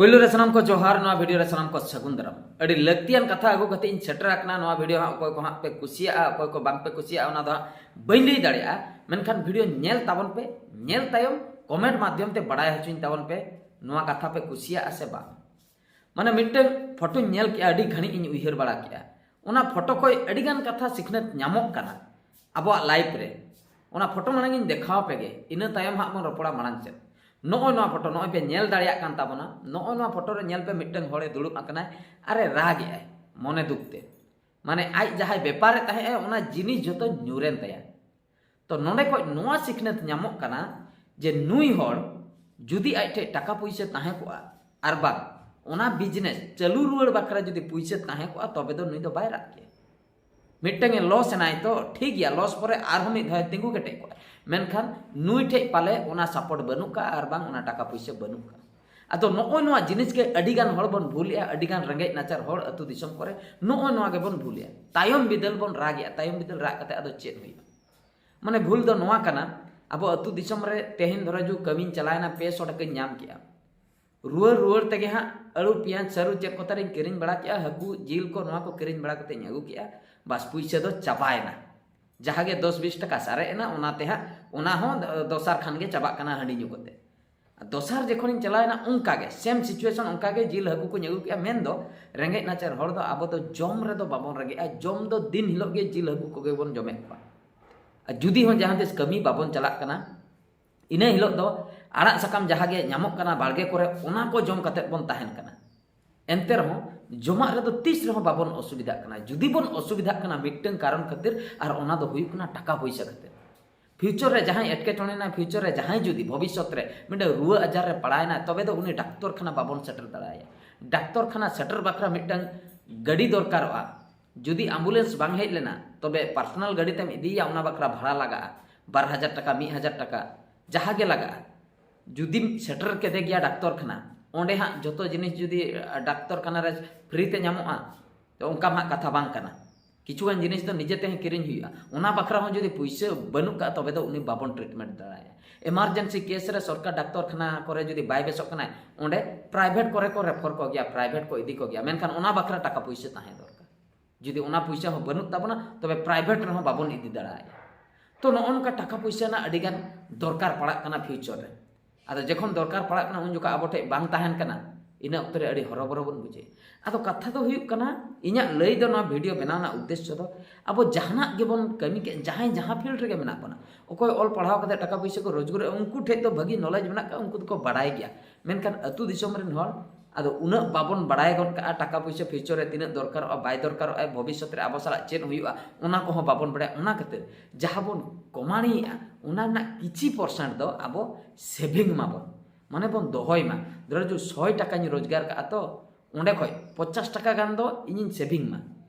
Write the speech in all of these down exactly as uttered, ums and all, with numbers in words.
ᱯᱳᱭᱞᱳ ᱨᱮ ᱥᱟᱱᱟᱢ ᱠᱚ ᱡᱚᱦᱟᱨ, ᱱᱚᱣᱟ ᱵᱷᱤᱰᱤᱭᱳ ᱨᱮ ᱥᱟᱱᱟᱢ ᱠᱚ ᱥᱟᱹᱜᱩᱱ ᱫᱟᱨᱟᱢ᱾ ᱟᱹᱰᱤ ᱞᱟᱹᱠᱛᱤᱭᱟᱱ ᱠᱟᱛᱷᱟ ᱟᱹᱜᱩ ᱠᱟᱛᱮ ᱤᱧ ᱥᱮᱴᱮᱨ ᱟᱠᱟᱱᱟ᱾ ᱱᱚᱣᱟ ᱵᱷᱤᱰᱤᱭᱳ ᱦᱟᱸᱜ ᱚᱠᱚᱭ ᱠᱚ ᱦᱟᱸᱜ ᱯᱮ ᱠᱩᱥᱤᱭᱟᱜᱼᱟ, ᱚᱠᱚᱭ ᱠᱚ ᱵᱟᱝ ᱯᱮ ᱠᱩᱥᱤᱭᱟᱜᱼᱟ, ᱚᱱᱟ ᱫᱚ ᱦᱟᱸᱜ ᱵᱟᱹᱧ ᱞᱟᱹᱭ ᱫᱟᱲᱮᱭᱟᱜᱼᱟ᱾ ᱢᱮᱱᱠᱷᱟᱱ ᱵᱷᱤᱰᱤᱭᱳ ᱧᱮᱞ ᱛᱟᱵᱚᱱ ᱯᱮ, ᱧᱮᱞ ᱛᱟᱭᱚᱢ ᱠᱚᱢᱮᱱᱴ ᱢᱟᱫᱽᱫᱷᱚᱢ ᱛᱮ ᱵᱟᱲᱟᱭ ᱦᱚᱪᱚᱧ ᱛᱟᱵᱚᱱ ᱯᱮ, ᱱᱚᱣᱟ ᱠᱟᱛᱷᱟ ᱯᱮ ᱠᱩᱥᱤᱭᱟᱜᱼᱟ ᱥᱮ ᱵᱟᱝ᱾ ᱢᱟᱱᱮ ᱢᱤᱫᱴᱟᱝ ᱯᱷᱳᱴᱳᱧ ᱧᱮᱞ ᱠᱮᱜᱼᱟ, ᱟᱹᱰᱤ ᱜᱷᱟᱹᱲᱤᱡ ᱤᱧ ᱩᱭᱦᱟᱹᱨ ᱵᱟᱲᱟ ᱠᱮᱜᱼᱟ᱾ ᱚᱱᱟ ᱯᱷᱳᱴᱳ ᱠᱷᱚᱡ ᱟᱹᱰᱤᱜᱟᱱ ᱠᱟᱛᱷᱟ ᱥᱤᱠᱷᱱᱟᱹᱛ ᱧᱟᱢᱚᱜ ᱠᱟᱱᱟ ᱟᱵᱚᱣᱟᱜ ᱞᱟᱭᱤᱯᱷ ᱨᱮ᱾ ᱚᱱᱟ ᱯᱷᱳᱴᱳ ᱢᱟᱲᱟᱝ ᱤᱧ ᱫᱮᱠᱷᱟᱣ ᱟᱯᱮ ᱜᱮ, ᱤᱱᱟᱹ ᱛᱟᱭᱚᱢ ᱦᱟᱸᱜ ᱵᱚᱱ ᱨᱚᱯᱚᱲᱟ ᱢᱟᱲᱟᱝ ᱥᱮᱫ᱾ ᱱᱚᱜᱼᱚᱭ ᱱᱚᱣᱟ ᱯᱷᱳᱴᱳ, ᱱᱚᱜᱼᱚᱭ ᱯᱮ ᱧᱮᱞ ᱫᱟᱲᱮᱭᱟᱜ ᱠᱟᱱ ᱛᱟᱵᱚᱱᱟ, ᱱᱚᱜᱼᱚᱭ ᱱᱚᱣᱟ ᱯᱷᱳᱴᱳ ᱨᱮ ᱧᱮᱞ ᱯᱮ, ᱢᱤᱫᱴᱟᱝ ᱦᱚᱲᱮ ᱫᱩᱲᱩᱵ ᱟᱠᱟᱱᱟᱭ ᱟᱨᱮ ᱨᱟᱜ ᱮᱜᱼᱟᱭ ᱢᱚᱱᱮ ᱫᱩᱠ ᱛᱮ᱾ ᱢᱟᱱᱮ ᱟᱡ ᱡᱟᱦᱟᱸᱭ ᱵᱮᱯᱟᱨᱮ ᱛᱟᱦᱮᱸᱜᱼᱟᱭ, ᱚᱱᱟ ᱡᱤᱱᱤᱥ ᱡᱚᱛᱚ ᱧᱩᱨᱮᱱ ᱛᱟᱭᱟ᱾ ᱛᱚ ᱱᱚᱰᱮ ᱠᱷᱚᱡ ᱱᱚᱣᱟ ᱥᱤᱠᱷᱱᱟᱹᱛ ᱧᱟᱢᱚᱜ ᱠᱟᱱᱟ ᱡᱮ ᱱᱩᱭ ᱦᱚᱲ ᱡᱩᱫᱤ ᱟᱡ ᱴᱷᱮᱡ ᱴᱟᱠᱟ ᱯᱩᱭᱥᱟᱹ ᱛᱟᱦᱮᱸ ᱠᱚᱜᱼᱟ ᱟᱨ ᱵᱟᱝ ᱚᱱᱟ ᱵᱤᱡᱽᱱᱮᱥ ᱪᱟᱹᱞᱩ ᱨᱩᱣᱟᱹᱲ ᱵᱟᱠᱷᱨᱟ ᱡᱩᱫᱤ ᱯᱩᱭᱥᱟᱹ ᱛᱟᱦᱮᱸ ᱠᱚᱜᱼᱟ, ᱛᱚᱵᱮ ᱫᱚ ᱱᱩᱭ ᱫᱚ ᱵᱟᱭ ᱨᱟᱜ ᱠᱮᱭᱟ᱾ ᱢᱤᱫᱴᱟᱝ ᱮ ᱞᱚᱥ ᱮᱱᱟᱭ ᱛᱚ ᱴᱷᱤᱠ ᱜᱮᱭᱟ, ᱞᱚᱥ ᱯᱚᱨᱮ ᱟᱨᱦᱚᱸ ᱢᱤᱫ ᱫᱷᱟᱣ ᱮ ᱛᱤᱸᱜᱩ ᱠᱮᱴᱮᱡ ᱠᱚᱜᱼᱟ, ᱢᱮᱱᱠᱷᱟᱱ ᱱᱩᱭ ᱴᱷᱮᱡ ᱯᱟᱞᱮ ᱚᱱᱟ ᱥᱟᱯᱳᱨᱴ ᱵᱟᱹᱱᱩᱜ ᱠᱟᱜᱼᱟ ᱟᱨ ᱵᱟᱝ ᱚᱱᱟ ᱴᱟᱠᱟ ᱯᱩᱭᱥᱟᱹ ᱵᱟᱹᱱᱩᱜ ᱠᱟᱜᱼᱟ᱾ ᱟᱫᱚ ᱱᱚᱜᱼᱚᱭ ᱱᱚᱣᱟ ᱡᱤᱱᱤᱥ ᱜᱮ ᱟᱹᱰᱤ ᱜᱟᱱ ᱦᱚᱲ ᱵᱚᱱ ᱵᱷᱩᱞᱮᱜᱼᱟ, ᱟᱹᱰᱤ ᱜᱟᱱ ᱨᱮᱸᱜᱮᱡ ᱱᱟᱪᱟᱨ ᱦᱚᱲ ᱟᱹᱛᱩ ᱫᱤᱥᱚᱢ ᱠᱚᱨᱮ ᱱᱚᱜᱼᱚᱭ ᱱᱚᱣᱟ ᱜᱮᱵᱚᱱ ᱵᱷᱩᱞᱮᱜᱼᱟ᱾ ᱛᱟᱭᱚᱢ ᱵᱤᱫᱟᱹᱞ ᱵᱚᱱ ᱨᱟᱜᱮᱜᱼᱟ, ᱛᱟᱭᱚᱢ ᱵᱤᱫᱟᱹᱞ ᱨᱟᱜ ᱠᱟᱛᱮ ᱟᱫᱚ ᱪᱮᱫ ᱦᱩᱭᱩᱜᱼᱟ? ᱢᱟᱱᱮ ᱵᱷᱩᱞ ᱫᱚ ᱱᱚᱣᱟ ᱠᱟᱱᱟ, ᱟᱵᱚ ᱟᱹᱛᱩ ᱫᱤᱥᱚᱢ ᱨᱮ ᱛᱮᱦᱮᱧ ᱫᱷᱚᱨᱚ ᱡᱩ ᱠᱟᱹᱢᱤᱧ ᱪᱟᱞᱟᱣᱮᱱᱟ, ᱯᱮ ᱥᱚ ᱴᱟᱠᱟᱧ ᱧᱟᱢ ᱠᱮᱜᱼᱟ᱾ ᱨᱩᱣᱟᱹᱲ ᱨᱩᱣᱟᱹᱲ ᱛᱮᱜᱮ ᱦᱟᱸᱜ ᱟᱹᱞᱩ, ᱯᱮᱸᱭᱟᱡᱽ, ᱥᱟᱹᱨᱩ ᱪᱮᱫ ᱠᱚ ᱛᱟᱨᱤᱧ ᱠᱤᱨᱤᱧ ᱵᱟᱲᱟ ᱠᱮᱜᱼᱟ, ᱦᱟᱹᱠᱩ, ᱡᱤᱞ ᱠᱚ, ᱱᱚᱣᱟ ᱠᱚ ᱠᱤᱨᱤᱧ ᱵᱟᱲᱟ ᱠᱟᱛᱮᱧ ᱟᱹᱜᱩ ᱠᱮᱜᱼᱟ᱾ ᱵᱟᱥ, ᱯᱩᱭᱥᱟᱹ ᱫᱚ ᱪᱟᱵᱟᱭᱮᱱᱟ᱾ ᱡᱟᱦᱟᱸ ᱜᱮ ᱫᱚᱥ ᱵᱤᱥ ᱴᱟᱠᱟ ᱥᱟᱨᱮᱡ ᱮᱱᱟ, ᱚᱱᱟ ᱛᱮ ᱦᱟᱸᱜ, ᱚᱱᱟ ᱦᱚᱸ ᱫᱚᱥᱟᱨ ᱠᱷᱟᱱ ᱜᱮ ᱪᱟᱵᱟᱜ ᱠᱟᱱᱟ ᱦᱟᱺᱰᱤ ᱧᱩ ᱠᱟᱛᱮ᱾ ᱫᱚᱥᱟᱨ ᱡᱚᱠᱷᱚᱱᱤᱧ ᱪᱟᱞᱟᱣᱮᱱᱟ, ᱚᱱᱠᱟ ᱜᱮ ᱥᱮᱢ ᱥᱤᱪᱩᱭᱮᱥᱚᱱ, ᱚᱱᱠᱟ ᱜᱮ ᱡᱤᱞ ᱦᱟᱹᱠᱩ ᱠᱚᱧ ᱟᱹᱜᱩ ᱠᱮᱜᱼᱟ᱾ ᱢᱮᱱᱫᱚ ᱨᱮᱸᱜᱮᱡ ᱱᱟᱪᱟᱨ ᱦᱚᱲ ᱫᱚ ᱟᱵᱚ ᱫᱚ ᱡᱚᱢ ᱨᱮᱫᱚ ᱵᱟᱵᱚᱱ ᱨᱮᱸᱜᱮᱡᱼᱟ, ᱡᱚᱢ ᱫᱚ ᱫᱤᱱ ᱦᱤᱞᱳᱜ ᱜᱮ ᱡᱤᱞ ᱦᱟᱹᱠᱩ ᱠᱚᱜᱮ ᱵᱚᱱ ᱡᱚᱢᱮᱫ ᱠᱚᱣᱟ᱾ ᱟᱨ ᱡᱩᱫᱤ ᱦᱚᱸ ᱡᱟᱦᱟᱸ ᱛᱤᱥ ᱠᱟᱹᱢᱤ ᱵᱟᱵᱚᱱ ᱪᱟᱞᱟᱜ ᱠᱟᱱᱟ, ᱤᱱᱟᱹ ᱦᱤᱞᱳᱜ ᱫᱚ ᱟᱲᱟᱜ ᱥᱟᱠᱟᱢ ᱡᱟᱦᱟᱸ ᱜᱮ ᱧᱟᱢᱚᱜ ᱠᱟᱱᱟ ᱵᱟᱲᱜᱮ ᱠᱚᱨᱮ, ᱚᱱᱟ ᱠᱚ ᱡᱚᱢ ᱠᱟᱛᱮ ᱵᱚᱱ ᱛᱟᱦᱮᱱ ᱠᱟᱱᱟ᱾ ᱮᱱᱛᱮ ᱨᱮᱦᱚᱸ ᱡᱚᱢᱟᱜ ᱨᱮᱫᱚ ᱛᱤᱥ ᱨᱮᱦᱚᱸ ᱵᱟᱵᱚᱱ ᱚᱥᱩᱵᱤᱫᱷᱟᱜ ᱠᱟᱱᱟ᱾ ᱡᱩᱫᱤ ᱵᱚᱱ ᱚᱥᱩᱵᱤᱫᱷᱟᱜ ᱠᱟᱱᱟ ᱢᱤᱫᱴᱟᱝ ᱠᱟᱨᱚᱱ ᱠᱷᱟᱹᱛᱤᱨ, ᱟᱨ ᱚᱱᱟ ᱫᱚ ᱦᱩᱭᱩᱜ ᱠᱟᱱᱟ ᱴᱟᱠᱟ ᱯᱚᱭᱥᱟ ᱠᱷᱟᱹᱛᱤᱨ᱾ ᱯᱷᱤᱭᱩᱪᱟᱨ ᱨᱮ ᱡᱟᱦᱟᱸᱭ ᱮᱴᱠᱮᱴᱚᱬᱮ ᱮᱱᱟ, ᱯᱷᱤᱭᱩᱪᱟᱨ ᱨᱮ ᱡᱟᱦᱟᱸᱭ ᱡᱩᱫᱤ ᱵᱷᱚᱵᱤᱥᱥᱚᱛ ᱨᱮ ᱢᱤᱫᱴᱟᱝ ᱨᱩᱣᱟᱹ ᱟᱡᱟᱨ ᱨᱮ ᱯᱟᱲᱟᱣ ᱮᱱᱟ, ᱛᱚᱵᱮ ᱫᱚ ᱩᱱᱤ ᱰᱟᱠᱛᱚᱨ ᱠᱷᱟᱱᱟ ᱵᱟᱵᱚᱱ ᱥᱮᱴᱮᱨ ᱫᱟᱲᱮᱭᱟᱭᱟ᱾ ᱰᱟᱠᱛᱚᱨ ᱠᱷᱟᱱᱟ ᱥᱮᱴᱮᱨ ᱵᱟᱠᱷᱨᱟ ᱢᱤᱫᱴᱟᱝ ᱜᱟᱹᱰᱤ ᱫᱚᱨᱠᱟᱨᱚᱜᱼᱟ᱾ ᱡᱩᱫᱤ ᱟᱢᱵᱩᱞᱮᱱᱥ ᱵᱟᱝ ᱦᱮᱡ ᱞᱮᱱᱟ, ᱛᱚᱵᱮ ᱯᱟᱨᱥᱚᱱᱟᱞ ᱜᱟᱹᱰᱤ ᱛᱮᱢ ᱤᱫᱤᱭᱮᱭᱟ, ᱚᱱᱟ ᱵᱟᱠᱷᱨᱟ ᱵᱷᱟᱲᱟ ᱞᱟᱜᱟᱜᱼᱟ, ᱵᱟᱨ ᱦᱟᱡᱟᱨ ᱴᱟᱠᱟ, ᱢᱤᱫ ᱦᱟᱡᱟᱨ ᱴᱟᱠᱟ, ᱡᱟᱦᱟᱸ ᱜᱮ ᱞᱟᱜᱟᱜᱼᱟ᱾ ᱡᱩᱫᱤᱢ ᱥᱮᱴᱮᱨ ᱠᱮᱫᱮ ᱜᱮᱭᱟ ᱰᱟᱠᱛᱚᱨ ᱠᱷᱟᱱᱟ, ᱚᱸᱰᱮ ᱦᱟᱸᱜ ᱡᱚᱛᱚ ᱡᱤᱱᱤᱥ ᱡᱩᱫᱤ, ᱟ, ᱰᱟᱠᱛᱚᱨ ᱠᱷᱟᱱᱟ ᱨᱮ ᱯᱷᱨᱤ ᱛᱮ ᱧᱟᱢᱚᱜᱼᱟ, ᱛᱚ ᱚᱱᱠᱟ ᱢᱟ ᱦᱟᱸᱜ ᱠᱟᱛᱷᱟ ᱵᱟᱝ ᱠᱟᱱᱟ᱾ ᱠᱤᱪᱷᱩᱜᱟᱱ ᱡᱤᱱᱤᱥ ᱫᱚ ᱱᱤᱡᱮ ᱛᱮᱦᱚᱸ ᱠᱤᱨᱤᱧ ᱦᱩᱭᱩᱜᱼᱟ᱾ ᱚᱱᱟ ᱵᱟᱠᱷᱨᱟ ᱦᱚᱸ ᱡᱩᱫᱤ ᱯᱩᱭᱥᱟᱹ ᱵᱟᱹᱱᱩᱜ ᱠᱟᱜᱼᱟ, ᱛᱚᱵᱮ ᱫᱚ ᱩᱱᱤ ᱵᱟᱵᱚᱱ treatment ᱫᱟᱲᱮᱭᱟᱭᱟ᱾ Emergency case ᱨᱮ ᱥᱚᱨᱠᱟᱨ ᱰᱟᱠᱛᱚᱨ ᱠᱷᱟᱱᱟ ᱠᱚᱨᱮ ᱡᱩᱫᱤ ᱵᱟᱭ ᱵᱮᱥᱚᱜ ᱠᱟᱱᱟᱭ, ᱚᱸᱰᱮ private ᱠᱚᱨᱮ ᱠᱚ refer ᱠᱚᱜᱮᱭᱟ, private ᱠᱚ ᱤᱫᱤ ᱠᱚᱜᱮᱭᱟ᱾ ᱢᱮᱱᱠᱷᱟᱱ ᱚᱱᱟ ᱵᱟᱠᱷᱨᱟ ᱴᱟᱠᱟ ᱯᱩᱭᱥᱟᱹ ᱛᱟᱦᱮᱸ ᱫᱚᱨᱠᱟᱨ᱾ ᱡᱩᱫᱤ ᱚᱱᱟ ᱯᱩᱭᱥᱟᱹ ᱦᱚᱸ ᱵᱟᱹᱱᱩᱜ ᱛᱟᱵᱚᱱᱟ, ᱛᱚᱵᱮ private ᱨᱮᱦᱚᱸ ᱵᱟᱵᱚᱱ ᱤᱫᱤ ᱫᱟᱲᱮᱭᱟᱭᱟ᱾ ᱛᱚ, ᱱᱚᱜᱼᱚ ᱱᱚᱝᱠᱟ ᱴᱟᱠᱟ ᱯᱩᱭᱥᱟᱹ ᱨᱮᱱᱟᱜ ᱟᱹᱰᱤᱜᱟᱱ ᱫᱚᱨᱠᱟᱨ ᱯᱟᱲᱟᱜ ᱠᱟᱱᱟ future ᱨᱮ᱾ ᱟᱫᱚ ᱡᱚᱠᱷᱚᱱ ᱫᱚᱨᱠᱟᱨ ᱯᱟᱲᱟᱜ ᱠᱟᱱᱟ, ᱩᱱ ᱡᱚᱠᱷᱚᱱ ᱟᱵᱚ ᱴᱷᱮᱱ ᱵᱟᱝ ᱛᱟᱦᱮᱱ ᱠᱟᱱᱟ, ᱤᱱᱟᱹ ᱚᱠᱛᱚ ᱨᱮ ᱟᱹᱰᱤ ᱦᱚᱨᱚᱵᱚᱨᱚ ᱵᱚᱱ ᱵᱩᱡᱷᱟᱹᱣᱟ᱾ ᱟᱫᱚ ᱠᱟᱛᱷᱟ ᱫᱚ ᱦᱩᱭᱩᱜ ᱠᱟᱱᱟ, ᱤᱧᱟᱹᱜ ᱞᱟᱹᱭ ᱫᱚ ᱱᱚᱣᱟ video ᱵᱮᱱᱟᱣ ᱨᱮᱱᱟᱜ ᱩᱫᱽᱫᱮᱥᱥᱚ ᱫᱚ, ᱟᱵᱚ ᱡᱟᱦᱟᱱᱟᱜ ᱜᱮᱵᱚᱱ ᱠᱟᱹᱢᱤ ᱠᱮᱫ, ᱡᱟᱦᱟᱸᱭ ᱡᱟᱦᱟᱸ field ᱨᱮᱜᱮ ᱢᱮᱱᱟᱜ ᱵᱚᱱᱟ, ᱚᱠᱚᱭ ᱚᱞ ᱯᱟᱲᱦᱟᱣ ᱠᱟᱛᱮ ᱴᱟᱠᱟ ᱯᱩᱭᱥᱟᱹ ᱠᱚ ᱨᱳᱡᱽᱜᱟᱨᱮᱫᱼᱟ, ᱩᱱᱠᱩ ᱴᱷᱮᱱ ᱫᱚ ᱵᱷᱟᱹᱜᱤ knowledge ᱢᱮᱱᱟᱜ ᱠᱟᱜᱼᱟ, ᱩᱱᱠᱩ ᱫᱚᱠᱚ ᱵᱟᱲᱟᱭ ᱜᱮᱭᱟ᱾ ᱢᱮᱱᱠᱷᱟᱱ ᱟᱹᱛᱩ ᱫᱤᱥᱚᱢ ᱨᱮᱱ ᱦᱚᱲ ᱟᱫᱚ ᱩᱱᱟᱹᱜ ᱵᱟᱵᱚᱱ ᱵᱟᱲᱟᱭ ᱜᱚᱫ ᱠᱟᱜᱼᱟ, ᱴᱟᱠᱟ ᱯᱩᱭᱥᱟᱹ future ᱨᱮ ᱛᱤᱱᱟᱹᱜ ᱫᱚᱨᱠᱟᱨᱚᱜᱼᱟ, ᱵᱟᱭ ᱫᱚᱨᱠᱟᱨᱚᱜᱼᱟ, ᱵᱷᱚᱵᱤᱥᱥᱚᱛ ᱨᱮ ᱟᱵᱚ ᱥᱟᱞᱟᱜ ᱪᱮᱫ ᱦᱩᱭᱩᱜᱼᱟ, ᱚᱱᱟ ᱠᱚᱦᱚᱸ ᱵᱟᱵᱚᱱ ᱵᱟᱲᱟᱭᱟ᱾ ᱚᱱᱟ ᱠᱷᱟᱹᱛᱤᱨ ᱡᱟᱦᱟᱸ ᱵᱚᱱ ᱠᱚᱢᱟᱲᱤᱭᱮᱫᱼᱟ, ᱚᱱᱟ ᱨᱮᱱᱟᱜ ᱠᱤᱪᱷᱤ percent ᱫᱚ ᱟᱵᱚ saving ᱢᱟᱵᱚᱱ, ᱢᱟᱱᱮ ᱵᱚᱱ ᱫᱚᱦᱚᱭ ᱢᱟ᱾ ᱫᱷᱚᱨᱚ ᱡᱩ ᱥᱚᱭ ᱴᱟᱠᱟᱧ ᱨᱳᱡᱽᱜᱟᱨ ᱠᱟᱜᱼᱟ, ᱛᱚ ᱚᱸᱰᱮ ᱠᱷᱚᱡ ᱯᱚᱧᱪᱟᱥ ᱴᱟᱠᱟ ᱜᱟᱱ ᱫᱚ ᱤᱧᱤᱧ saving ᱢᱟ᱾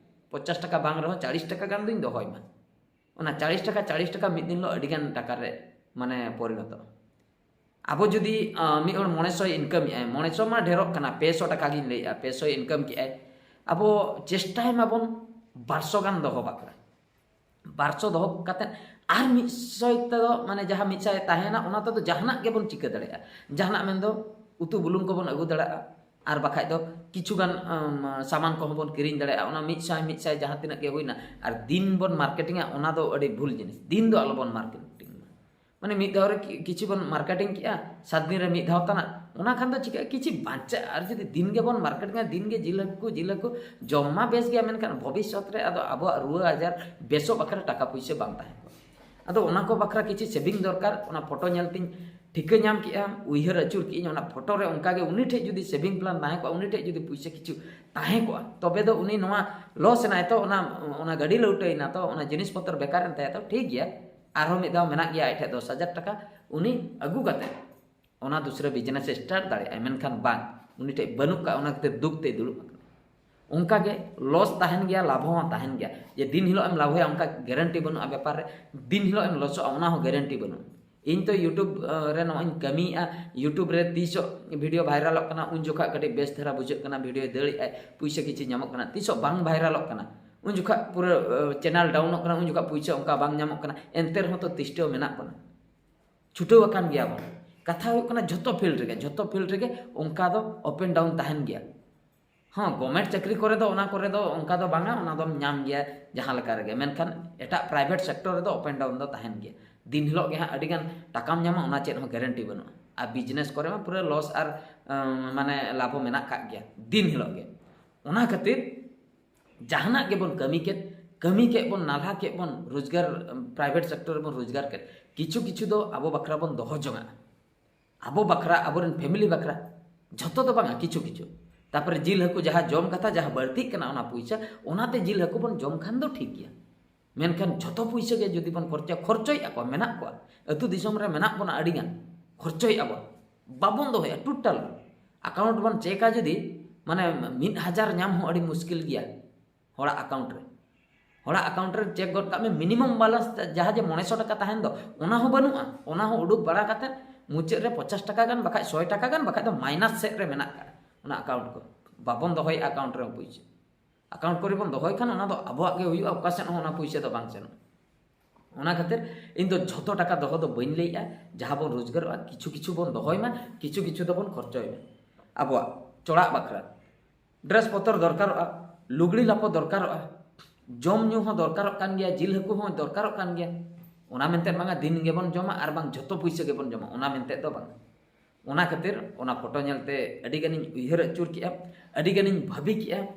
ᱯᱚᱧᱪᱟᱥ ᱴᱟᱠᱟ ᱵᱟᱝ ᱨᱮᱦᱚᱸ ᱪᱟᱞᱤᱥ ᱴᱟᱠᱟ ᱜᱟᱱ ᱫᱚᱧ ᱫᱚᱦᱚᱭ ᱢᱟ᱾ ᱚᱱᱟ ᱪᱟᱞᱤᱥ ᱴᱟᱠᱟ, ᱪᱟᱞᱤᱥ ᱴᱟᱠᱟ ᱢᱤᱫ ᱫᱤᱱ ᱦᱤᱞᱳᱜ ᱟᱹᱰᱤᱜᱟᱱ ᱴᱟᱠᱟ ᱨᱮ, ᱢᱟᱱᱮ, ᱯᱚᱨᱤᱱᱚᱛᱚᱜᱼᱟ᱾ ᱟᱵᱚ ᱡᱩᱫᱤ, ᱟᱸ, ᱢᱤᱫ ᱦᱚᱲ ᱢᱚᱬᱮ ᱥᱚᱭ income ᱮᱫᱼᱟᱭ, ᱢᱚᱬᱮ ᱥᱚ ᱢᱟ ᱰᱷᱮᱨᱚᱜ ᱠᱟᱱᱟ, ᱯᱮ ᱥᱚ ᱴᱟᱠᱟ ᱜᱤᱧ ᱞᱟᱹᱭᱮᱫᱼᱟ, ᱯᱮ ᱥᱚᱭ income ᱠᱮᱫᱼᱟᱭ, ᱟᱵᱚ ᱪᱮᱥᱴᱟᱭ ᱢᱟᱵᱚᱱ ᱵᱟᱨ ᱥᱚ ᱜᱟᱱ ᱫᱚᱦᱚ ᱵᱟᱠᱷᱨᱟ᱾ ᱵᱟᱨ ᱥᱚ ᱫᱚᱦᱚ ᱠᱟᱛᱮᱫ ᱟᱨ ᱢᱤᱫ ᱥᱚᱭ ᱛᱮᱫᱚ, ᱢᱟᱱᱮ, ᱡᱟᱦᱟᱸ ᱢᱤᱫ ᱥᱟᱭ ᱛᱟᱦᱮᱱᱟ, ᱚᱱᱟ ᱛᱮᱫᱚ ᱡᱟᱦᱟᱱᱟᱜ ᱜᱮᱵᱚᱱ ᱪᱤᱠᱟᱹ ᱫᱟᱲᱮᱭᱟᱜᱼᱟ᱾ ᱡᱟᱦᱟᱱᱟᱜ ᱢᱮᱱᱫᱚ ᱩᱛᱩ ᱵᱩᱞᱩᱝ ᱠᱚᱵᱚᱱ ᱟᱹᱜᱩ ᱫᱟᱲᱮᱭᱟᱜᱼᱟ, ᱟᱨ ᱵᱟᱠᱷᱟᱡ ᱫᱚ ᱠᱤᱪᱷᱩ ᱜᱟᱱ, ᱟᱢ, ᱥᱟᱢᱟᱱ ᱠᱚᱦᱚᱸ ᱵᱚᱱ ᱠᱤᱨᱤᱧ ᱫᱟᱲᱮᱭᱟᱜᱼᱟ᱾ ᱚᱱᱟ ᱢᱤᱫ ᱥᱟᱭ, ᱢᱤᱫ ᱥᱟᱭ ᱡᱟᱦᱟᱸ ᱛᱤᱱᱟᱹᱜ ᱜᱮ ᱦᱩᱭᱱᱟ, ᱟᱨ ᱫᱤᱱ ᱵᱚᱱ marketingᱟ, ᱚᱱᱟ ᱫᱚ ᱟᱹᱰᱤ ᱵᱷᱩᱞ ᱡᱤᱱᱤᱥ᱾ ᱫᱤᱱ ᱫᱚ ᱟᱞᱚᱵᱚᱱ marketing ᱢᱟ᱾ ᱢᱟᱱᱮ, ᱢᱤᱫ ᱫᱷᱟᱣ ᱨᱮ ᱠᱤ-, ᱠᱤᱪᱷᱩ ᱵᱚᱱ marketing ᱠᱮᱜᱼᱟ, ᱥᱟᱛ ᱫᱤᱱ ᱨᱮ ᱢᱤᱫ ᱫᱷᱟᱣ ᱛᱟᱱᱟᱜ, ᱚᱱᱟ ᱠᱷᱟᱱ ᱫᱚ ᱪᱤᱠᱟᱹᱜᱼᱟ, ᱠᱤᱪᱷᱩ ᱵᱟᱧᱪᱟᱜᱼᱟ᱾ ᱟᱨ ᱡᱩᱫᱤ ᱫᱤᱱ ᱜᱮᱵᱚᱱ marketingᱟ, ᱫᱤᱱ ᱜᱮ ᱡᱤᱞ ᱦᱟᱹᱠᱩ, ᱡᱤᱞ ᱦᱟᱹᱠᱩ, ᱡᱚᱢ ᱢᱟ ᱵᱮᱥ ᱜᱮᱭᱟ, ᱢᱮᱱᱠᱷᱟᱱ ᱵᱷᱚᱵᱤᱥᱥᱚᱛ ᱨᱮ ᱟᱫᱚ ᱟᱵᱚᱣᱟᱜ ᱨᱩᱣᱟᱹ ᱟᱡᱟᱨ ᱵᱮᱥᱚᱜ ᱵᱟᱠᱷᱨᱟ ᱴᱟᱠᱟ ᱯᱩᱭᱥᱟᱹ ᱵᱟᱝ ᱛᱟᱦᱮᱸ ᱠᱚᱜᱼᱟ᱾ ᱟᱫᱚ ᱚᱱᱟ ᱠᱚ ᱵᱟᱠᱷᱨᱟ ᱠᱤᱪᱷᱩ saving ᱫᱚᱨᱠᱟᱨ᱾ ᱚᱱᱟ photo ᱧᱮᱞ ᱛᱤᱧ ᱴᱷᱤᱠᱟᱹ ᱧᱟᱢ ᱠᱮᱜᱼᱟ, ᱩᱭᱦᱟᱹᱨ ᱟᱹᱪᱩᱨ ᱠᱮᱜᱼᱟᱹᱧ, ᱚᱱᱟ photo ᱨᱮ ᱚᱱᱠᱟ ᱜᱮ ᱩᱱᱤ ᱴᱷᱮᱡ ᱡᱩᱫᱤ saving plan ᱛᱟᱦᱮᱸ ᱠᱚᱜᱼᱟ, ᱩᱱᱤ ᱴᱷᱮᱡ ᱡᱩᱫᱤ ᱯᱩᱭᱥᱟᱹ ᱠᱤᱪᱷᱩ ᱛᱟᱦᱮᱸ ᱠᱚᱜᱼᱟ, ᱛᱚᱵᱮ ᱫᱚ ᱩᱱᱤ ᱱᱚᱣᱟ loss ᱮᱱᱟᱭ ᱛᱚ, ᱚᱱᱟ, ᱚᱱᱟ ᱜᱟᱹᱰᱤ ᱞᱟᱹᱣᱴᱟᱹᱭᱮᱱᱟ ᱛᱚ, ᱚᱱᱟ ᱡᱤᱱᱤᱥ ᱯᱚᱛᱨᱚ ᱵᱮᱠᱟᱨ ᱮᱱ ᱛᱟᱭᱟ ᱛᱚ, ᱴᱷᱤᱠ ᱜᱮᱭᱟ, ᱟᱨᱦᱚᱸ ᱢᱤᱫ ᱫᱷᱟᱣ ᱢᱮᱱᱟᱜ ᱜᱮᱭᱟ ᱟᱡ ᱴᱷᱮᱡ ᱫᱚᱥ ᱦᱟᱡᱟᱨ ᱴᱟᱠᱟ, ᱩᱱᱤ ᱟᱹᱜᱩ ᱠᱟᱛᱮ ᱚᱱᱟ ᱫᱩᱥᱨᱟᱹ business ᱮ start ᱫᱟᱲᱮᱭᱟᱜᱼᱟ᱾ ᱢᱮᱱᱠᱷᱟᱱ ᱵᱟᱝ, ᱩᱱᱤ ᱴᱷᱮᱡ ᱵᱟᱹᱱᱩᱜ ᱠᱟᱜᱼᱟ, ᱚᱱᱟ ᱠᱷᱟᱹᱛᱤᱨ ᱫᱩᱠ ᱛᱮᱭ ᱫᱩᱲᱩᱵ ᱟᱠᱟᱱᱟ᱾ ᱚᱱᱠᱟ ᱜᱮ loss ᱛᱟᱦᱮᱱ ᱜᱮᱭᱟ, ᱞᱟᱵᱷ ᱦᱚᱸ ᱛᱟᱦᱮᱱ ᱜᱮᱭᱟ᱾ ᱡᱮ ᱫᱤᱱ ᱦᱤᱞᱳᱜ ᱮᱢ ᱞᱟᱵᱷᱚᱭᱟ, ᱚᱱᱠᱟ guarantee ᱵᱟᱹᱱᱩᱜᱼᱟ ᱵᱮᱯᱟᱨ ᱨᱮ, ᱫᱤᱱ ᱦᱤᱞᱳᱜ ᱮᱢ ᱞᱚᱥᱚᱜᱼᱟ, ᱚᱱᱟ ᱦᱚᱸ guarantee ᱵᱟᱹᱱᱩᱜᱼᱟ᱾ ᱤᱧ ᱛᱚ YouTube, ᱟᱸ, ᱨᱮ ᱱᱚᱜᱼᱚᱭ ᱤᱧ ᱠᱟᱹᱢᱤᱭᱮᱫᱼᱟ, YouTube ᱨᱮ ᱛᱤᱥᱚᱜ video viralᱚᱜ ᱠᱟᱱᱟ, ᱩᱱ ᱡᱚᱠᱷᱟ ᱠᱟᱹᱴᱤᱡ ᱵᱮᱥ ᱫᱷᱟᱨᱟ ᱵᱩᱡᱷᱟᱹᱜ ᱠᱟᱱᱟ, video ᱫᱟᱹᱲᱮᱫᱼᱟᱭ, ᱯᱩᱭᱥᱟᱹ ᱠᱤᱪᱷᱩ ᱧᱟᱢᱚᱜ ᱠᱟᱱᱟ᱾ ᱛᱤᱥᱚᱜ ᱵᱟᱝ viralᱚᱜ ᱠᱟᱱᱟ, ᱩᱱ ᱡᱚᱠᱷᱟᱜ ᱯᱩᱨᱟᱹ ᱪᱮᱱᱮᱞ ᱰᱟᱣᱩᱱᱚᱜ ᱠᱟᱱᱟ, ᱩᱱ ᱡᱚᱠᱷᱟᱜ ᱯᱩᱭᱥᱟᱹ ᱚᱱᱠᱟ ᱵᱟᱝ ᱧᱟᱢᱚᱜ ᱠᱟᱱᱟ, ᱮᱱᱛᱮ ᱨᱮᱦᱚᱸ ᱛᱚ ᱛᱤᱥᱴᱟᱹᱣ ᱢᱮᱱᱟᱜ ᱵᱚᱱᱟ, ᱪᱷᱩᱴᱟᱹᱣ ᱟᱠᱟᱱ ᱜᱮᱭᱟ ᱵᱚᱱ᱾ ᱠᱟᱛᱷᱟ ᱦᱩᱭᱩᱜ ᱠᱟᱱᱟ ᱡᱷᱚᱛᱚ ᱯᱷᱤᱞᱰ ᱨᱮᱜᱮ, ᱡᱷᱚᱛᱚ ᱯᱷᱤᱞᱰ ᱨᱮᱜᱮ ᱚᱱᱠᱟ ᱫᱚ ᱟᱯ ᱮᱱᱰ ᱰᱟᱣᱩᱱ ᱛᱟᱦᱮᱱ ᱜᱮᱭᱟ᱾ ᱦᱚᱸ, ᱜᱚᱵᱷᱢᱮᱱᱴ ᱪᱟᱹᱠᱨᱤ ᱠᱚᱨᱮ ᱫᱚ ᱚᱱᱟ ᱠᱚᱨᱮ ᱫᱚ ᱚᱱᱠᱟ ᱫᱚ ᱵᱟᱝᱟ, ᱚᱱᱟ ᱫᱚᱢ ᱧᱟᱢ ᱜᱮᱭᱟ ᱡᱟᱦᱟᱸ ᱞᱮᱠᱟ ᱨᱮᱜᱮ, ᱢᱮᱱᱠᱷᱟᱱ ᱮᱴᱟᱜ ᱯᱨᱟᱭᱵᱷᱮᱴ ᱥᱮᱠᱴᱚᱨ ᱨᱮᱫᱚ ᱟᱯ ᱮᱱᱰ ᱰᱟᱣᱩᱱ ᱫᱚ ᱛᱟᱦᱮᱱ ᱜᱮᱭᱟ᱾ ᱫᱤᱱ ᱦᱤᱞᱳᱜ ᱜᱮ ᱦᱟᱸᱜ ᱟᱹᱰᱤ ᱜᱟᱱ ᱴᱟᱠᱟᱢ ᱧᱟᱢᱟ, ᱚᱱᱟ ᱪᱮᱫ ᱦᱚᱸ ᱜᱮᱨᱮᱱᱴᱤ ᱵᱟᱹᱱᱩᱜᱼᱟ᱾ ᱟᱨ ᱵᱤᱡᱽᱱᱮᱥ ᱠᱚᱨᱮ ᱢᱟ ᱯᱩᱨᱟᱹ ᱞᱚᱥ ᱟᱨ ᱟᱸ, ᱢᱟᱱᱮ ᱞᱟᱵᱷ ᱦᱚᱸ ᱢᱮᱱᱟᱜ ᱠᱟᱜ ᱜᱮᱭᱟ ᱫᱤᱱ ᱦᱤᱞᱳᱜ ᱜᱮ᱾ ᱚᱱᱟ ᱠᱷᱟᱹᱛᱤᱨ ᱡᱟᱦᱟᱱᱟᱜ ᱜᱮᱵᱚᱱ ᱠᱟᱹᱢᱤ ᱠᱮᱫ, ᱠᱟᱹᱢᱤ ᱠᱮᱫ ᱵᱚᱱ, ᱱᱟᱞᱦᱟ ᱠᱮᱫ ᱵᱚᱱ, ᱨᱳᱡᱽᱜᱟᱨ, ᱯᱨᱟᱭᱵᱷᱮᱴ ᱥᱮᱠᱴᱚᱨ ᱨᱮᱵᱚᱱ ᱨᱳᱡᱽᱜᱟᱨ ᱠᱮᱫ, ᱠᱤᱪᱷᱩ ᱠᱤᱪᱷᱩ ᱫᱚ ᱟᱵᱚ ᱵᱟᱠᱷᱨᱟ ᱵᱚᱱ ᱫᱚᱦᱚ ᱡᱚᱝᱟᱜᱼᱟ, ᱟᱵᱚ ᱵᱟᱠᱷᱨᱟ, ᱟᱵᱚᱨᱮᱱ ᱯᱷᱮᱢᱤᱞᱤ ᱵᱟᱠᱷᱨᱟ᱾ ᱡᱷᱚᱛᱚ ᱫᱚ ᱵᱟᱝᱟ, ᱠᱤᱪᱷᱩ ᱠᱤᱪᱷᱩ᱾ ᱛᱟᱨᱯᱚᱨᱮ ᱡᱤᱞ ᱦᱟᱹᱠᱩ ᱡᱟᱦᱟᱸ ᱡᱚᱢ ᱠᱟᱛᱷᱟ, ᱡᱟᱦᱟᱸ ᱵᱟᱹᱲᱛᱤᱜ ᱠᱟᱱᱟ ᱚᱱᱟ ᱯᱩᱭᱥᱟᱹ, ᱚᱱᱟᱛᱮ ᱡᱤᱞ ᱦᱟᱹᱠᱩ ᱵᱚᱱ ᱡᱚᱢ ᱠᱷᱟᱱ ᱫᱚ ᱴᱷᱤᱠ ᱜᱮᱭᱟ᱾ ᱢᱮᱱᱠᱷᱟᱱ ᱡᱷᱚᱛᱚ ᱯᱩᱭᱥᱟᱹ ᱜᱮ ᱡᱩᱫᱤ ᱵᱚᱱ ᱠᱷᱚᱨᱪᱟ, ᱠᱷᱚᱨᱪᱚᱭᱮᱫᱼᱟ ᱠᱚ, ᱢᱮᱱᱟᱜ ᱠᱚᱣᱟ, ᱟᱹᱛᱩ ᱫᱤᱥᱚᱢ ᱨᱮ ᱢᱮᱱᱟᱜ ᱵᱚᱱᱟ ᱟᱹᱰᱤᱜᱟᱱ, ᱠᱷᱚᱨᱪᱚᱭᱮᱫᱼᱟ ᱵᱚᱱ, ᱵᱟᱵᱚᱱ ᱫᱚᱦᱚᱭᱟ ᱴᱳᱴᱟᱞ᱾ ᱟᱠᱟᱣᱩᱱᱴ ᱵᱚᱱ ᱪᱮᱠᱟ ᱡᱩᱫᱤ, ᱢᱟᱱᱮ ᱢᱤᱫ ᱦᱟᱡᱟᱨ ᱧᱟᱢ ᱦᱚᱸ ᱟᱹᱰᱤ ᱢᱩᱥᱠᱤᱞ ᱜᱮᱭᱟ ᱦᱚᱲᱟᱜ ᱟᱠᱟᱣᱩᱱᱴ ᱨᱮ᱾ ᱦᱚᱲᱟᱜ ᱟᱠᱟᱣᱩᱱᱴ ᱨᱮ ᱪᱮᱠ ᱜᱚᱫ ᱠᱟᱜ ᱢᱮ, ᱢᱤᱱᱤᱢᱟᱢ ᱵᱮᱞᱮᱱᱥ ᱡᱟᱦᱟᱸ ᱡᱮ ᱢᱚᱬᱮ ᱥᱚ ᱴᱟᱠᱟ ᱛᱟᱦᱮᱱ ᱫᱚ, ᱚᱱᱟ ᱦᱚᱸ ᱵᱟᱹᱱᱩᱜᱼᱟ᱾ ᱚᱱᱟ ᱦᱚᱸ ᱩᱰᱩᱠ ᱵᱟᱲᱟ ᱠᱟᱛᱮᱫ ᱢᱩᱪᱟᱹᱫ ᱨᱮ ᱯᱚᱧᱪᱟᱥ ᱴᱟᱠᱟ ᱜᱟᱱ, ᱵᱟᱠᱷᱟᱡ ᱥᱚᱭ ᱴᱟᱠᱟ ᱜᱟᱱ, ᱵᱟᱠᱷᱟᱡ ᱫᱚ ᱢᱟᱭᱱᱟᱥ ᱥᱮᱫ ᱨᱮ ᱢᱮᱱᱟᱜ ᱠᱟᱜᱼᱟ ᱚᱱᱟ ᱟᱠᱟᱣᱩᱱᱴ ᱠᱚ᱾ ᱵᱟᱵᱚᱱ ᱫᱚᱦᱚᱭᱮᱫᱼᱟ ᱟᱠᱟᱣᱩᱱᱴ ᱨᱮ ᱯᱩᱭᱥᱟᱹ᱾ ᱟᱠᱟᱣᱩᱱᱴ ᱠᱚᱨᱮ ᱵᱚᱱ ᱫᱚᱦᱚᱭ ᱠᱷᱟᱱ ᱚᱱᱟ ᱫᱚ ᱟᱵᱚᱣᱟᱜ ᱜᱮ ᱦᱩᱭᱩᱜᱼᱟ, ᱚᱠᱟ ᱥᱮᱫ ᱦᱚᱸ ᱚᱱᱟ ᱯᱩᱭᱥᱟᱹ ᱫᱚ ᱵᱟᱝ ᱥᱮᱱᱚᱜᱼᱟ᱾ ᱚᱱᱟ ᱠᱷᱟᱹᱛᱤᱨ ᱤᱧ ᱫᱚ ᱡᱷᱚᱛᱚ ᱴᱟᱠᱟ ᱫᱚᱦᱚ ᱫᱚ ᱵᱟᱹᱧ ᱞᱟᱹᱭᱮᱜᱼᱟ, ᱡᱟᱦᱟᱸ ᱵᱚᱱ ᱨᱳᱡᱽᱜᱟᱨᱚᱜᱼᱟ ᱠᱤᱪᱷᱩ ᱠᱤᱪᱷᱩ ᱵᱚᱱ ᱫᱚᱦᱚᱭ ᱢᱟ, ᱠᱤᱪᱷᱩ ᱠᱤᱪᱷᱩ ᱫᱚᱵᱚᱱ ᱠᱷᱚᱨᱪᱚᱭ ᱢᱟ᱾ ᱟᱵᱚᱣᱟᱜ ᱪᱚᱲᱟᱜ ᱵᱟᱠᱷᱨᱟ ᱰᱨᱮᱥ ᱯᱚᱛᱚᱨ ᱫᱚᱨᱠᱟᱨᱚᱜᱼᱟ, ᱞᱩᱜᱽᱲᱤ ᱞᱟᱯᱚ ᱫᱚᱨᱠᱟᱨᱚᱜᱼᱟ, ᱡᱚᱢ ᱧᱩ ᱦᱚᱸ ᱫᱚᱨᱠᱟᱨᱚᱜ ᱠᱟᱱ ᱜᱮᱭᱟ, ᱡᱤᱞ ᱦᱟᱹᱠᱩ ᱦᱚᱸ ᱫᱚᱨᱠᱟᱨᱚᱜ ᱠᱟᱱ ᱜᱮᱭᱟ᱾ ᱚᱱᱟ ᱢᱮᱱᱛᱮ ᱵᱟᱝᱟ ᱫᱤᱱ ᱜᱮᱵᱚᱱ ᱡᱚᱢᱟ ᱟᱨ ᱵᱟᱝ ᱡᱷᱚᱛᱚ ᱯᱩᱭᱥᱟᱹ ᱜᱮᱵᱚᱱ ᱡᱚᱢᱟ, ᱚᱱᱟ ᱢᱮᱱᱛᱮ ᱫᱚ ᱵᱟᱝ᱾ ᱚᱱᱟ ᱠᱷᱟᱹᱛᱤᱨ ᱚᱱᱟ ᱯᱷᱳᱴᱳ ᱧᱮᱞᱛᱮ ᱟᱹᱰᱤ ᱜᱟᱱᱤᱧ ᱩᱭᱦᱟᱹᱨ ᱟᱹᱪᱩᱨ ᱠᱮᱜᱼᱟ, ᱟᱹᱰᱤ ᱜᱟᱱᱤᱧ ᱵᱷᱟᱹᱵᱤ ᱠᱮᱜᱼᱟ᱾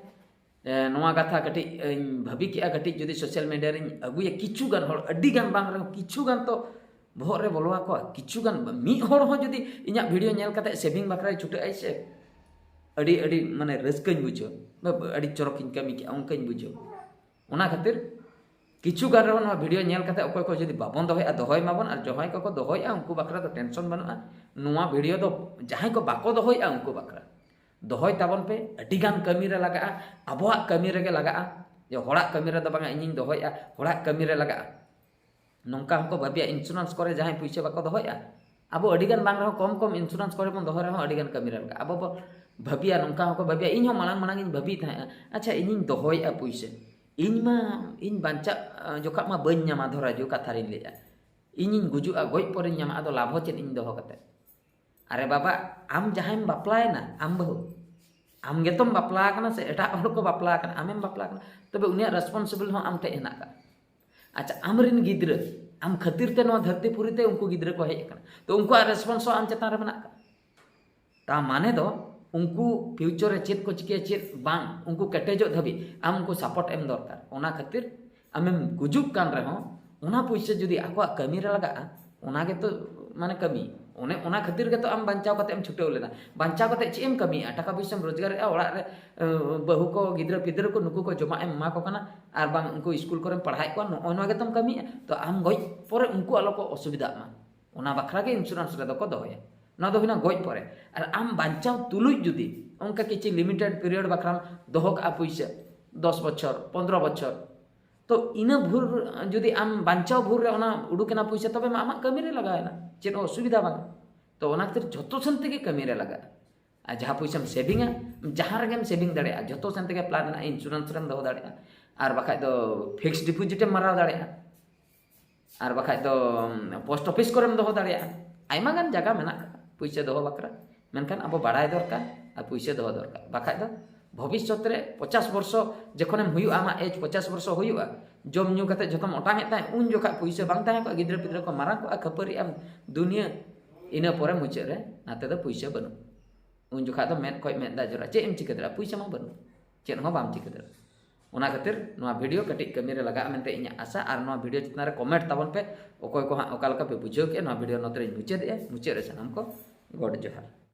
ᱮ, ᱱᱚᱣᱟ ᱠᱟᱛᱷᱟ ᱠᱟᱹᱴᱤᱡ ᱤᱧ ᱵᱷᱟᱹᱵᱤ ᱠᱮᱜᱼᱟ, ᱠᱟᱹᱴᱤᱡ ᱡᱩᱫᱤ ᱥᱳᱥᱟᱞ ᱢᱤᱰᱤᱭᱟ ᱨᱤᱧ ᱟᱹᱜᱩᱭᱟ, ᱠᱤᱪᱷᱩ ᱜᱟᱱ ᱦᱚᱲ, ᱟᱹᱰᱤ ᱜᱟᱱ ᱵᱟᱝ ᱨᱮᱦᱚᱸ ᱠᱤᱪᱷᱩ ᱜᱟᱱ ᱛᱚ ᱵᱚᱦᱚᱜ ᱨᱮ ᱵᱚᱞᱚ ᱟᱠᱚᱣᱟ᱾ ᱠᱤᱪᱷᱩ ᱜᱟᱱ ᱢᱤᱫ ᱦᱚᱲ ᱦᱚᱸ ᱡᱩᱫᱤ ᱤᱧᱟᱹᱜ ᱵᱷᱤᱰᱤᱭᱳ ᱧᱮᱞ ᱠᱟᱛᱮ ᱥᱮᱵᱷᱤᱝ ᱵᱟᱠᱷᱨᱟᱭ ᱪᱷᱩᱴᱟᱹᱜ ᱟᱭ ᱥᱮ, ᱟᱹᱰᱤ, ᱟᱹᱰᱤ ᱢᱟᱱᱮ ᱨᱟᱹᱥᱠᱟᱹᱧ ᱵᱩᱡᱷᱟᱹᱣ, ᱵᱟ-, ᱵᱟ-, ᱟᱹᱰᱤ ᱪᱚᱨᱚᱠᱤᱧ ᱠᱟᱹᱢᱤ ᱠᱮᱜᱼᱟ, ᱚᱱᱠᱟᱧ ᱵᱩᱡᱷᱟᱹᱣ᱾ ᱚᱱᱟ ᱠᱷᱟᱹᱛᱤᱨ ᱠᱤᱪᱷᱩ ᱜᱟᱱ ᱨᱮᱦᱚᱸ ᱱᱚᱣᱟ ᱵᱷᱤᱰᱤᱭᱳ ᱧᱮᱞ ᱠᱟᱛᱮ ᱚᱠᱚᱭ ᱠᱚ ᱡᱩᱫᱤ ᱵᱟᱵᱚᱱ ᱫᱚᱦᱚᱭᱟ, ᱫᱚᱦᱚᱭ ᱢᱟᱵᱚᱱ, ᱟᱨ ᱡᱟᱦᱟᱸᱭ ᱠᱚᱠᱚ ᱫᱚᱦᱚᱭᱮᱜᱼᱟ ᱩᱱᱠᱩ ᱵᱟᱠᱷᱨᱟ ᱫᱚ ᱴᱮᱱᱥᱚᱱ ᱵᱟᱹᱱᱩᱜᱼᱟ᱾ ᱱᱚᱣᱟ ᱵᱷᱤᱰᱤᱭᱳ ᱫᱚ ᱡᱟᱦᱟᱸᱭ ᱠᱚ ᱵᱟᱠᱚ ᱫᱚᱦᱚᱭᱮᱜᱼᱟ ᱩᱱᱠᱩ ᱵᱟᱠᱷᱨᱟ ᱫᱚᱦᱚᱭ ᱛᱟᱵᱚᱱ ᱯᱮ᱾ ᱟᱹᱰᱤ ᱜᱟᱱ ᱠᱟᱹᱢᱤ ᱨᱮ ᱞᱟᱜᱟᱜᱼᱟ, ᱟᱵᱚᱣᱟᱜ ᱠᱟᱹᱢᱤ ᱨᱮᱜᱮ ᱞᱟᱜᱟᱜᱼᱟ᱾ ᱡᱮ ᱦᱚᱲᱟᱜ ᱠᱟᱹᱢᱤ ᱨᱮᱫᱚ ᱵᱟᱝᱟ, ᱤᱧᱤᱧ ᱫᱚᱦᱚᱭᱮᱜᱼᱟ, ᱦᱚᱲᱟᱜ ᱠᱟᱹᱢᱤ ᱨᱮ ᱞᱟᱜᱟᱜᱼᱟ᱾ ᱱᱚᱝᱠᱟ ᱦᱚᱸᱠᱚ ᱵᱷᱟᱹᱵᱤᱭᱟ, ᱤᱱᱥᱩᱨᱮᱱᱥ ᱠᱚᱨᱮ ᱡᱟᱦᱟᱸᱭ ᱯᱩᱭᱥᱟᱹ ᱵᱟᱠᱚ ᱫᱚᱦᱚᱭᱮᱜᱼᱟ, ᱟᱵᱚ ᱟᱹᱰᱤ ᱜᱟᱱ ᱵᱟᱝ ᱨᱮᱦᱚᱸ ᱠᱚᱢ ᱠᱚᱢ ᱤᱱᱥᱩᱨᱮᱱᱥ ᱠᱚᱨᱮ ᱵᱚᱱ ᱫᱚᱦᱚᱭ ᱨᱮᱦᱚᱸ ᱟᱹᱰᱤ ᱜᱟᱱ ᱠᱟᱹᱢᱤ ᱨᱮ ᱞᱟᱜᱟᱜᱼᱟ᱾ ᱟᱵᱚ ᱵᱚ ᱵᱷᱟᱹᱵᱤᱭᱟ, ᱱᱚᱝᱠᱟ ᱦᱚᱸᱠᱚ ᱵᱷᱟᱹᱵᱤᱭᱟ, ᱤᱧ ᱦᱚᱸ ᱢᱟᱲᱟᱝ ᱢᱟᱲᱟᱝ ᱤᱧ ᱵᱷᱟᱹᱵᱤᱭ ᱛᱟᱦᱮᱸᱜᱼᱟ, ᱟᱪᱪᱷᱟ, ᱤᱧᱤᱧ ᱫᱚᱦᱚᱭᱮᱜᱼᱟ ᱯᱩᱭᱥᱟᱹ, ᱤᱧ ᱢᱟ, ᱤᱧ ᱵᱟᱧᱪᱟᱜ ᱡᱚᱠᱷᱟᱜ ᱢᱟ ᱵᱟᱹᱧ ᱧᱟᱢᱟ, ᱫᱷᱚᱨᱟ ᱡᱚ ᱠᱟᱛᱷᱟ ᱨᱤᱧ ᱞᱟᱹᱭᱟ, ᱤᱧᱤᱧ ᱜᱩᱡᱩᱜᱼᱟ, ᱜᱚᱡ ᱯᱚᱨᱮᱧ ᱧᱟᱢᱟ, ᱟᱫᱚ ᱞᱟᱵᱷ ᱦᱚᱸ ᱪᱮᱫ ᱤᱧ ᱫᱚᱦᱚ ᱠᱟᱛᱮ? ᱟᱨᱮ ᱵᱟᱵᱟ, ᱟᱢ ᱡᱟᱦᱟᱸᱭᱮᱢ ᱵᱟᱯᱞᱟᱭᱮᱱᱟ, ᱟᱢ ᱵᱟᱹᱦᱩ, ᱟᱢ ᱜᱮᱛᱚᱢ ᱵᱟᱯᱞᱟ ᱟᱠᱟᱱᱟ ᱥᱮ ᱮᱴᱟᱜ ᱦᱚᱲ ᱠᱚ ᱵᱟᱯᱞᱟ ᱟᱠᱟᱱᱟ, ᱟᱢᱮᱢ ᱵᱟᱯᱞᱟ ᱟᱠᱟᱱᱟ, ᱛᱚᱵᱮ ᱩᱱᱤᱭᱟᱜ ᱨᱮᱥᱯᱚᱱᱥᱤᱵᱚᱞ ᱦᱚᱸ ᱟᱢ ᱴᱷᱮᱡ ᱦᱮᱱᱟᱜ ᱠᱟᱜᱼᱟ᱾ ᱟᱪᱪᱷᱟ, ᱟᱢᱨᱮᱱ ᱜᱤᱫᱽᱨᱟᱹ, ᱟᱢ ᱠᱷᱟᱹᱛᱤᱨ ᱛᱮ ᱱᱚᱣᱟ ᱫᱷᱟᱹᱨᱛᱤ ᱯᱩᱨᱤ ᱛᱮ ᱩᱱᱠᱩ ᱜᱤᱫᱽᱨᱟᱹ ᱠᱚ ᱦᱮᱡ ᱟᱠᱟᱱᱟ, ᱛᱚ ᱩᱱᱠᱩᱣᱟᱜ ᱨᱮᱥᱯᱚᱱᱥ ᱦᱚᱸ ᱟᱢ ᱪᱮᱛᱟᱱ ᱨᱮ ᱢᱮᱱᱟᱜ ᱠᱟᱜᱼᱟ᱾ ᱛᱟ ᱢᱟᱱᱮ ᱫᱚ ᱩᱱᱠᱩ ᱯᱷᱤᱭᱩᱪᱟᱨ ᱨᱮ ᱪᱮᱫ ᱠᱚ ᱪᱤᱠᱟᱹᱭᱟ ᱪᱮᱫ ᱵᱟᱝ, ᱩᱱᱠᱩ ᱠᱮᱴᱮᱡᱚᱜ ᱫᱷᱟᱹᱵᱤᱡ ᱟᱢ ᱩᱱᱠᱩ ᱥᱟᱯᱳᱨᱴ ᱮᱢ ᱫᱚᱨᱠᱟᱨ᱾ ᱚᱱᱟ ᱠᱷᱟᱹᱛᱤᱨ ᱟᱢᱮᱢ ᱜᱩᱡᱩᱜ ᱠᱟᱱ ᱨᱮᱦᱚᱸ ᱚᱱᱟ ᱯᱩᱭᱥᱟᱹ ᱡᱩᱫᱤ ᱟᱠᱚᱣᱟᱜ ᱠᱟᱹᱢᱤ ᱨᱮ ᱞᱟᱜᱟᱜᱼᱟ, ᱚᱱᱟ ᱜᱮᱛᱚ ᱢᱟᱱᱮ ᱠᱟᱹᱢᱤ᱾ ᱚᱱᱮ ᱚᱱᱟ ᱠᱷᱟᱹᱛᱤᱨ ᱜᱮᱛᱚ ᱟᱢ ᱵᱟᱧᱪᱟᱣ ᱠᱟᱛᱮ ᱮᱢ ᱪᱷᱩᱴᱟᱹᱣ ᱞᱮᱱᱟ᱾ ᱵᱟᱧᱪᱟᱣ ᱠᱟᱛᱮ ᱪᱮᱫ ᱮᱢ ᱠᱟᱹᱢᱤᱭᱟ? ᱴᱟᱠᱟ ᱯᱩᱭᱥᱟᱹᱢ ᱨᱳᱡᱽᱜᱟᱨᱮᱜᱼᱟ, ᱚᱲᱟᱜ ᱨᱮ ᱟᱹ, ᱵᱟᱹᱦᱩ ᱠᱚ, ᱜᱤᱫᱽᱨᱟᱹ ᱯᱤᱫᱽᱨᱟᱹ ᱠᱚ, ᱱᱩᱠᱩ ᱠᱚ ᱡᱚᱢᱟᱜ ᱮᱢ ᱮᱢᱟ ᱠᱚ ᱠᱟᱱᱟ, ᱟᱨ ᱵᱟᱝ ᱩᱱᱠᱩ ᱥᱠᱩᱞ ᱠᱚᱨᱮᱢ ᱯᱟᱲᱦᱟᱣᱮᱫ ᱠᱚᱣᱟ, ᱱᱚᱜᱼᱚᱭ ᱱᱚᱣᱟ ᱜᱮᱛᱚᱢ ᱠᱟᱹᱢᱤᱭᱮᱫᱼᱟ᱾ ᱛᱚ ᱟᱢ ᱜᱚᱡ ᱯᱚᱨᱮ ᱩᱱᱠᱩ ᱟᱞᱚ ᱠᱚ ᱚᱥᱩᱵᱤᱫᱷᱟᱜ ᱢᱟ, ᱚᱱᱟ ᱵᱟᱠᱷᱨᱟ ᱜᱮ ᱤᱱᱥᱩᱨᱮᱱᱥ ᱨᱮᱫᱚ ᱠᱚ ᱫᱚᱦᱚᱭᱟ᱾ ᱱᱚᱣᱟ ᱫᱚ ᱦᱩᱭᱱᱟ ᱜᱚᱡ ᱯᱚᱨᱮ᱾ ᱟᱨ ᱟᱢ ᱵᱟᱧᱪᱟᱣ ᱛᱩᱞᱩᱡ ᱡᱩᱫᱤ ᱚᱱᱠᱟ ᱠᱤᱪᱷᱩ ᱞᱤᱢᱤᱴᱮᱰ ᱯᱤᱨᱤᱭᱚᱰ ᱵᱟᱠᱷᱨᱟᱢ ᱫᱚᱦᱚ ᱠᱟᱜᱼᱟ ᱯᱩᱭᱥᱟᱹ, ᱫᱚᱥ ᱵᱚᱪᱷᱚᱨ, ᱯᱚᱱᱫᱽᱨᱚ ᱵᱚᱪᱷᱚᱨ, ᱛᱚ ᱤᱱᱟᱹ ᱵᱷᱳᱨ ᱡᱩᱫᱤ ᱟᱢ ᱵᱟᱧᱪᱟᱣ ᱵᱷᱳᱨ ᱨᱮ ᱚᱱᱟ ᱩᱰᱩᱠᱮᱱᱟ ᱯᱩᱭᱥᱟᱹ, ᱛᱚᱵᱮ ᱢᱟ ᱟᱢᱟᱜ ᱠᱟᱹᱢᱤ ᱨᱮ ᱞᱟᱜᱟᱣᱮᱱᱟ, ᱪᱮᱫ ᱦᱚᱸ ᱚᱥᱩᱵᱤᱫᱷᱟ ᱵᱟᱝ᱾ ᱛᱚ ᱚᱱᱟ ᱠᱷᱟᱹᱛᱤᱨ ᱡᱷᱚᱛᱚ ᱥᱮᱱ ᱛᱮᱜᱮ ᱠᱟᱹᱢᱤ ᱨᱮ ᱞᱟᱜᱟᱜᱼᱟ᱾ ᱟᱨ ᱡᱟᱦᱟᱸ ᱯᱩᱭᱥᱟᱹᱢ ᱥᱮᱵᱷᱤᱝᱟ, ᱡᱟᱦᱟᱸ ᱨᱮᱜᱮᱢ ᱥᱮᱵᱷᱤᱝ ᱫᱟᱲᱮᱭᱟᱜᱼᱟ, ᱡᱷᱚᱛᱚ ᱥᱮᱱ ᱛᱮᱜᱮ ᱯᱞᱟᱱ ᱢᱮᱱᱟᱜᱼᱟ, ᱤᱱᱥᱩᱨᱮᱱᱥ ᱨᱮᱢ ᱫᱚᱦᱚ ᱫᱟᱲᱮᱭᱟᱜᱼᱟ, ᱟᱨ ᱵᱟᱠᱷᱟᱡ ᱫᱚ ᱯᱷᱤᱠᱥᱰ ᱰᱤᱯᱚᱡᱤᱴ ᱮᱢ ᱢᱟᱨᱟᱣ ᱫᱟᱲᱮᱭᱟᱜᱼᱟ, ᱟᱨ ᱵᱟᱠᱷᱟᱡ ᱫᱚ ᱯᱳᱥᱴ ᱚᱯᱷᱤᱥ ᱠᱚᱨᱮᱢ ᱫᱚᱦᱚ ᱫᱟᱲᱮᱭᱟᱜᱼᱟ᱾ ᱟᱭᱢᱟ ᱜᱟᱱ ᱡᱟᱭᱜᱟ ᱢᱮᱱᱟᱜ ᱠᱟᱫᱟ ᱯᱩᱭᱥᱟᱹ ᱫᱚᱦᱚ ᱵᱟᱠᱷᱨᱟ, ᱢᱮᱱᱠᱷᱟᱱ ᱟᱵᱚ ᱵᱟᱲᱟᱭ ᱫᱚᱨᱠᱟᱨ ᱟᱨ ᱯᱩᱭᱥᱟᱹ ᱫᱚᱦᱚ ᱫᱚᱨᱠᱟᱨ᱾ ᱵᱟᱠᱷᱟᱡ ᱫᱚ ᱵᱷᱚᱵᱤᱥᱥᱚᱛ ᱨᱮ ᱯᱚᱪᱟᱥ ᱵᱚᱨᱥᱚ ᱡᱚᱠᱷᱚᱱᱮᱢ ᱦᱩᱭᱩᱜᱼᱟ, ᱟᱢᱟᱜ ᱮᱡᱽ ᱯᱚᱪᱟᱥ ᱵᱚᱨᱥᱚ ᱦᱩᱭᱩᱜᱼᱟ, ᱡᱚᱢ ᱧᱩ ᱠᱟᱛᱮ ᱡᱚᱛᱚᱢ ᱚᱴᱟᱝ ᱮᱫ ᱛᱟᱦᱮᱸᱫ, ᱩᱱ ᱡᱚᱠᱷᱟᱡ ᱯᱩᱭᱥᱟᱹ ᱵᱟᱝ ᱛᱟᱦᱮᱸ ᱠᱚᱜᱼᱟ, ᱜᱤᱫᱽᱨᱟᱹ ᱯᱤᱫᱽᱨᱟᱹ ᱠᱚ ᱢᱟᱨᱟᱝ ᱠᱚᱜᱼᱟ, ᱠᱷᱟᱹᱯᱟᱹᱨᱤᱜ ᱟᱢ ᱫᱩᱱᱤᱭᱟᱹ, ᱤᱱᱟᱹ ᱯᱚᱨᱮ ᱢᱩᱪᱟᱹᱫ ᱨᱮ ᱱᱟᱛᱮ ᱫᱚ ᱯᱩᱭᱥᱟᱹ ᱵᱟᱹᱱᱩᱜ᱾ ᱩᱱ ᱡᱚᱠᱷᱟᱡ ᱫᱚ ᱢᱮᱫ ᱠᱷᱚᱡ ᱢᱮᱫ ᱫᱟᱜ ᱡᱚᱨᱚᱜᱼᱟ᱾ ᱪᱮᱫ ᱮᱢ ᱪᱤᱠᱟᱹ ᱫᱟᱲᱮᱭᱟᱜᱼᱟ? ᱯᱩᱭᱥᱟᱹ ᱢᱟ ᱵᱟᱹᱱᱩᱜ, ᱪᱮᱫ ᱦᱚᱸ ᱵᱟᱢ ᱪᱤᱠᱟᱹ ᱫᱟᱲᱮᱭᱟᱜᱼᱟ᱾ ᱚᱱᱟ ᱠᱷᱟᱹᱛᱤᱨ ᱱᱚᱣᱟ ᱵᱷᱤᱰᱤᱭᱳ ᱠᱟᱹᱴᱤᱡ ᱠᱟᱹᱢᱤ ᱨᱮ ᱞᱟᱜᱟᱜᱼᱟ ᱢᱮᱱᱛᱮ ᱤᱧᱟᱹᱜ ᱟᱥᱟ᱾ ᱟᱨ ᱱᱚᱣᱟ ᱵᱷᱤᱰᱤᱭᱳ ᱪᱮᱛᱟᱱ ᱨᱮ ᱠᱚᱢᱮᱱᱴ ᱛᱟᱵᱚᱱ ᱯᱮ, ᱚᱠᱚᱭ ᱠᱚ ᱦᱟᱸᱜ ᱚᱠᱟ ᱞᱮᱠᱟ ᱯᱮ ᱵᱩᱡᱷᱟᱹᱣ ᱠᱮᱫᱼᱟ᱾ ᱱᱚᱣᱟ ᱵᱷᱤᱰᱤᱭᱳ ᱱᱚᱛᱮ ᱨᱮᱧ ᱢᱩᱪᱟᱹᱫᱮᱜᱼᱟ᱾ ᱢᱩᱪᱟᱹᱫ ᱨᱮ ᱥᱟᱱᱟᱢ ᱠᱚ ᱜᱚᱰ ᱡᱚᱦᱟᱨ᱾